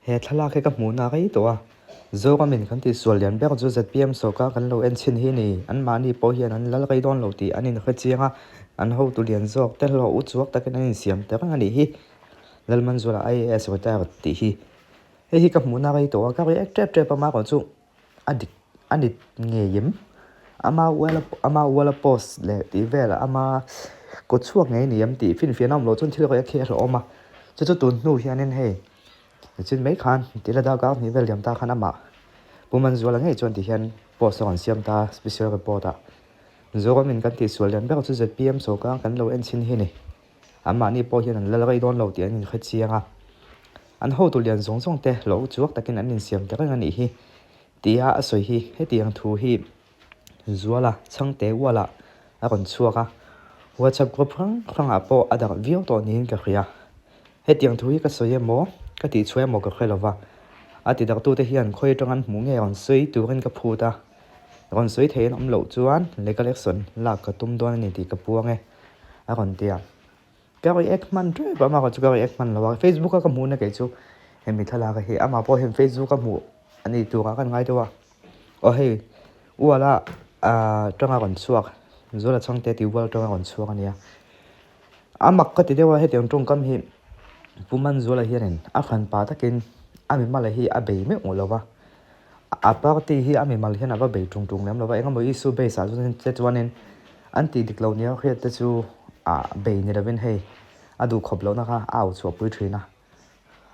He thlalak hi ka hmuhna rei tawh a, Zoramin kan tihsual lian ber chu zpm sawrkar kan lo en chhin hi a ni. Anmahni pawh hian an lal rei dawn lo tih an inhre chiang a, an hotu lian zawk te hlawh u chuak takin an insiam ta reng a nih hi. Lalmanzuala IAS retired tih hi. Hei hi ka hmuhna rei tawh a, ka react tep tep a, amaherawhchu chu a dik a ni ngei em? Ama uala ama uala post leh tih velah ama kawt chhuak ngei a ni em tih finfiahna awm loh chuan thil react hi a hlauhawm a, chu chu tun hnu hianin hei nichin mai khan tih la darkar hnih vel liam ta khan amah Pu Manzuala ngei chuan ti hian post a rawn siam ta special report ah Mizoramin kan tihsual lian ber chu zpm sawrkar kan lo en chhin hi a ni. Anmahni pawh hian an lal rei dawn lo tih an inhre chiang a, an hotu lian zawng zawng te hlawh chuak takin an insiam ta reng a nih hi tia a sawi hi hetiang thu hi Zuala Chhangte Ualah a rawn chhuak a, WhatsApp group hrang hrangah pawh a darh viau tawh niin ka hria. Hetiang thu hi ka sawi emaw, ka tihchhuah emaw ka hre lova, a ti darhtute hian khawi atang an hmuh nge rawn sawi turin ka phut a, rawn sawi thei an awm loh chuan legal action lak ka tum dawn a ni tih ka puang e. A rawn ti a, ka react hman tep a, amah chu ka react hman lo a, Facebook a ka hmuh na kei chu hemi thlalak hi amah pawh hian Facebook a hmuh a ni turah ka ngai deuh a, aw hei uala ah tanga rawn chhuak Zuala Chhangte tih ual tanga rawn chhuak a nia, a mak ka ti deuh a hetiang tawngkam hi Pu Manzuala hianin a hranpa takin a mimala hi a bei meuh lo va. A party hi a mimal hian a va bei tung tung lem lo va, engemaw issue base ah chuan te chuanin an tih dik lo nia hriat te chu ah bei ni lovin hei a duh khawp lohna kha a au chhuah pui thin a.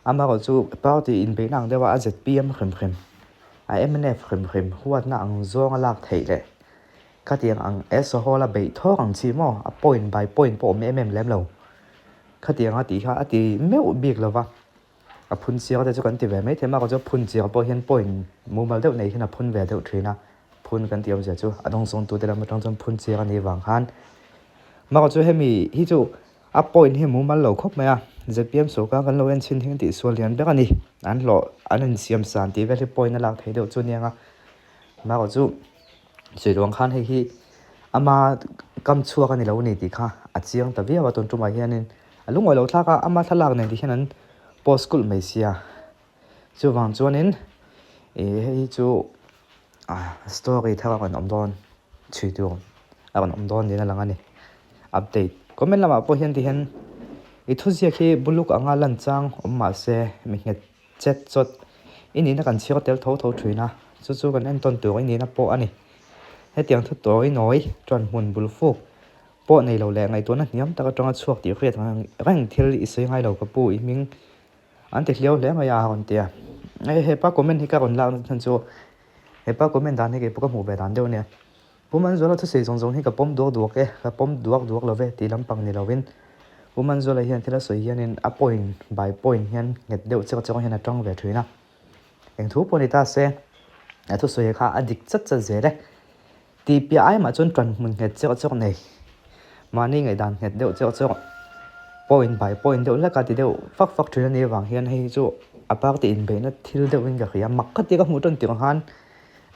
Amaherawh chu party inbeihna ang deuha a zpm hrim hrim, a mnf hrim hrim huatna ang zawnga lak theih leh khatiang ang SO hall a beih thawk ang chi maw a point by point pawh awm em em lem lo khatiang a tih kha a ti meuh bik lo va. A phun chiang te chu kan ti ve mai thei a, mahse phun chiang pawh hian point mumal deuh nei hian a phun ve deuh thin a, phun kan tih awmzia chu a dawngsawng tute lam atang chuan phun chiang a nih vang khan mahse chu hemi hi chu a point hi mumal lo khawp mai a, zpm sawrkar kan lo en chhin hi tih sual lian ber a ni, an hlawh an insiam san tih vel hi point a lak theih deuh chu a nia nga, mahse chu sawi duh ang khan hei hi ama kam chhuak a ni lo a ni tih kha a chiang ta viau a tun tumah hianin. A lungawi lo thlak a, ama thlalak nen tih hian an post kulh mai sia. Chuvang chuanin ih hei hi chu ah story thar a rawn awm dawn chhui tur a rawn awm dawn niin a lang a ni. Update comment lamah pawh hian ti hian i thuziak hi buluk anga lan chang awm mah se mi nghet chet chawt i nihna kan chhiar tel tho tho thin a, chu chu kan entawn tur i nihna pawh a ni. Hetiang thu tawi nawi chuan hmun bul fuk Pawh nei lo leh ngaihtuahna hniam tak atanga chhuak tih hriat reng thil i sawi ngai lo ka pu i hming an ti hliau hle mai a rawn ti a. Hei hepa comment hi ka rawn lak na chhan chu hepa comment dan hi kei pawh ka hmuh ve dan deuh a nia. Pu Manzuala thusawi zawng zawng hi ka pawm duak duak e, ka pawm duak duak lo ve tih lampang ni lovin Pu Manzuala hian thil a sawi hianin a point by point hian nghet deuh chiang chiang hian a tang ve thin a. Eng thu pawh ni ta se a thusawi kha a dik chat chat zel e. Tih piah ai mah chuan ṭan hmun nghet cheuh cheuh nei. Mahni ngaihdan nghet deuh cheuh cheuh point by point deuh hlek a ti deuh fak fak ṭhin a nih avang hian hei hi chu a party inbeihna thil deuhin ka hria. Mak kha tia ka hmuh ṭan tirh khan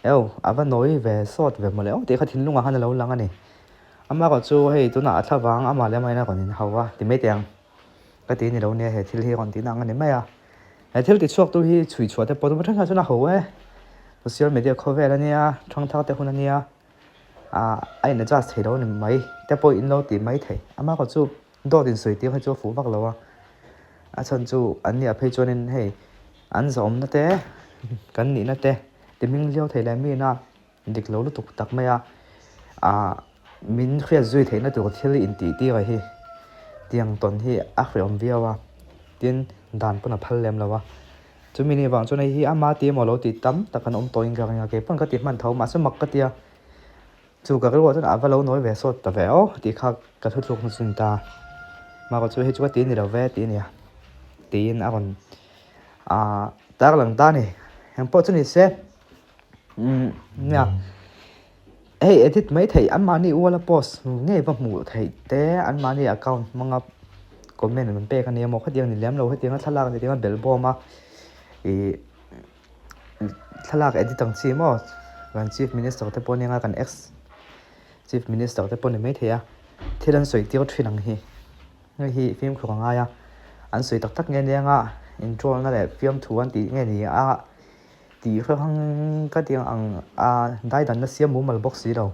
eo a va nawi ve sawt ve mawle aw tih kha thinlungah khan a lo lang a ni. Amaherawh chu hei tunah a thla vang amah leh amahin a rawn inhau a ti mai teh ang. Ka ti ni lo nia he thil hi rawn tihna ang a ni mai a. He thil ti chhuak tu hi chhui chhuah te pawh tum thenkhat chuan a ho e. Social media khawvel a nia, thangthar te hun a nia, ah a in adjust thei lo a ni mai te pawh in lo tih mai thei. Amaherawhchu chu dawt in sawi tir hi chu a fuh vak lo a. A chhan chu an nih ah phei chuanin hei an zahawmna te kan nihna te ti hming hliau thei leh mi ina Dik lo lutuk tak mai a, ah min hriat zui theihna tur thil intih tir a hi tiang tawn hi a hreawm viau a, tin dan pawn a phal lem lo a, chumi nih vang chuan hei hi ama ti emaw lo tih tam tak an awm tawhin ka ring a, kei pawn ka ti hman tho mahse mak ka ti a, chu ka rilruah chuan a va lo nawi ve sawt ta ve aw tih kha ka thuthluk hnu chu ni ta, mahse chu hei chu ka ti ni lo ve tih a nia tiin a rawn ah tarlang ta a ni, engpawh chu ni se. Umm nia hei edit mai theih an mahni uala post ngei va hmuh theih te an mahni account hmanga comment an pek ania maw khatiang ni lem lo hetianga thlalak ni tianga belh bawm a ih thlalak edit ang chi maw kan chief minister te pawh ania kan ex chief minister te pawh ni maithei a thil an sawi tir thin ang hi. Hei hi fimkhur a ngai a, an sawi tak tak nge nia nga Introll-na leh fiamthu an tih nge ni a tih hrang ka ti ang a daidanna siam mumal bawk si lo.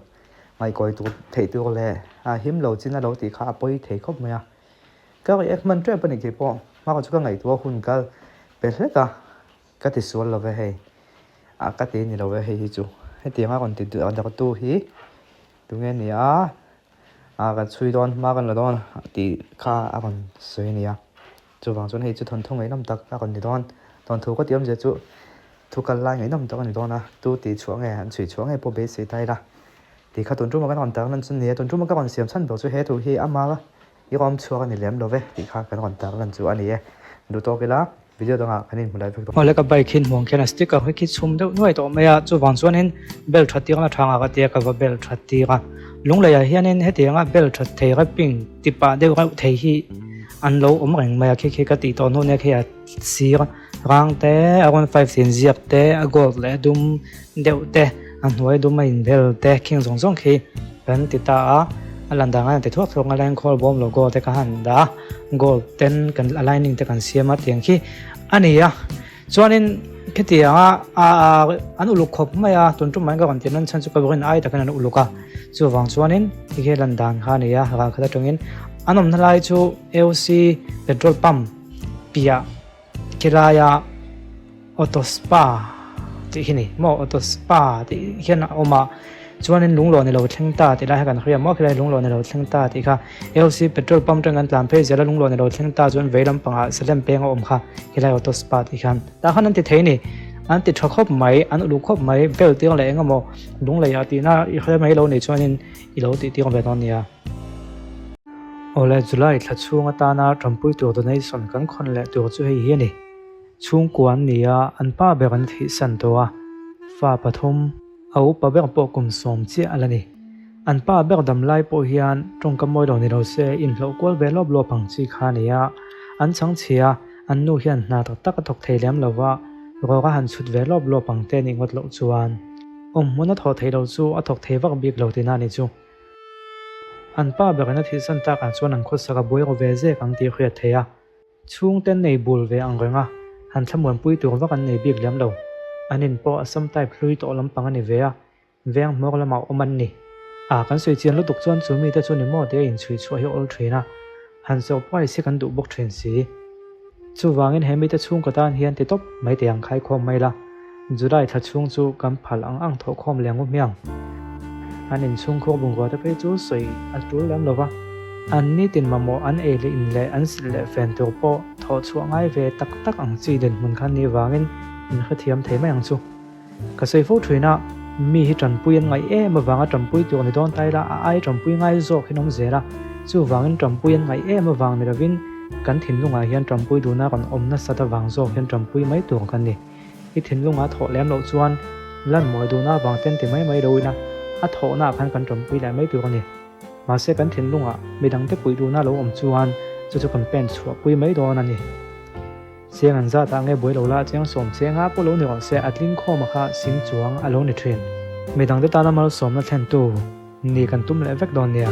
Ngaihkawi tur theih tur leh a him lo chin a lo tih kha a pawi thei khawp mai a. Ka react hman tep a ni kei pawh hma chu ka ngaihtuah hun kal pe hlek a ka ti sual lo ve hei a ka ti ni lo ve hei hi chu hetiang a rawn ti dartu hi tunge ni a a kan chhui dawn hma kan la dawn tih kha a rawn sawi a ni a chuvang chuan hei chu thawnthu ngaihnawm tak a rawn ni dawn thawnthu ka tih awmzia chu thu kal lai ngaihnawm tak a ni dawn a tu tih chhuah nge an chhui chhuah nge pawh beisei ta ila tih kha tun ṭuma kan rawn tarlan chu a ni a tun ṭuma ka rawn siam chhan ber chu he thu hi ama I awm chhuak a ni lem lo ve tih kha kan rawn tar lan chu a ni e. Duh tawk ila video dangah kan inhmu lai vek dawn. Awle ka bike hi hmuang khian a sticker hi khi chhum deuh nuai tawh mai a, chuvang chuanin bel tha tirna tha ngah ka tia ka va bel tha tir a. Lungleiah hianin hetianga bel tha thei wrapping ti pah deuh reuh thei hi an lo awm reng mai a, khi khi ka tih tawh hnu nia khi a sir rang te a rawn five sin ziak te a gold leh a dum deuh te a hnuai dum a inbel te khing zawng zawng khi kan ti ta a a lan dan an ti thuak thuak a leng khawl bawm logo te ka han dah a gold ten kan a lining te kan siam a tiang khi a ni a chuanin khitiang a a an uluk khawp mai a tun tum mai ka rawn ti nan chhan chu ka rin ai takin an uluk a chuvang chuanin ti khi lan dan kha a ni a ral khat atangin an awmna lai chu A_O_C petrol pump piah Khelaia auto spa tih hi ni maw auto spa tih hian a awm a chuanin lunglawn ilo thleng ta tih lai kha kan hria maw khilai lunglawn ilo thleng ta tih kha L C petrol pump atang kan tlan phei zel a lunglawn ilo thleng ta chuan vei lampangah salem peng a awm kha khilai auto spa tih khan tah khan an ti thei a ni an ti tha khawp mai an uluk khawp mai bel tir leh eng emaw lungleiah tihna i hre mai lo nih chuanin ilo tih tir ve dawn nia. Awle July thla chhung atana tanpui tur donation kan khawn leh tur chu hei hi a ni. Chhungkua an ni a, an pa ber an thihsan tawh a, fa pathum, a upa ber pawh kum sawm chiah a la ni. An pa ber dam lai pawh hian tawngka mawi lo ni lo se inhlawh kual ve lawp lawp ang chi kha a ni a, an chhangchhia, an nu hian hna tak tak a thawk thei lem lo va, rawk a han chhut ve lawp lawp ang te nih ngawt loh chuan awm hmun a thawh theih loh chu a thawk thei vak bik lo tihna a ni chu. An pa berin a thihsan takah chuan an khawsak a buai ru ve zek ang tih hriat theih a. Chhungte an nei bul ve ang reng a, han thlamuanpui tur vak an nei bik lem lo. An in pawh Assam type hlui tawh lampang a ni ve a, veng hmawr lamah awm an ni. A, kan sawi chian lutuk chuan chu mite chu ni maw tia inchhui chhuah hi awl thin a, han surprise hi kan duh bawk thin si. Chuvangin he mite chhungkaw tan hian ti tawp mai teh ang khaikhawm mai la, July thla chhung chu kan phal ang ang thawhkhawm leh ngu hmiang. An inchhungkhur bungrua te phei chu sawi a tul lem lo va, an nitin mamawh an ei leh in leh an silh leh fen tur pawh thawh chhuah ngai ve tak tak ang chi dinhmun kha ni vangin in hrethiam thei mai ang chu. Ka sawi fo thin a, mi hi tanpui an ngaih em avanga tanpui tur ni dawn ta ila a ai tanpui ngai zawk hi an awm zel a, chuvangin tanpui an ngaih em avang ni lovin kan thinlungah hian tanpui duhna rawn awm nasat avang zawk hian tanpui mai tur kan ni. I thinlungah thawh lem loh chuan lan mawi duhna avang ten ti mai mai lo ila a thawhnaah khan kan tanpui leh mai tur a ni. Mahse kan thinlungah midangte puih duhna lo awm chuan chu chu kan pen chhuahpui mai dawn a ni. Chiang an zat ah nge buai lo la chiang sawm chiang a pawh lo ni rawh se a tling khawm a kha sing chuang a lo ni thin. Midang te tana malsawmna thlentu ni kan tum leh vek dawn nia.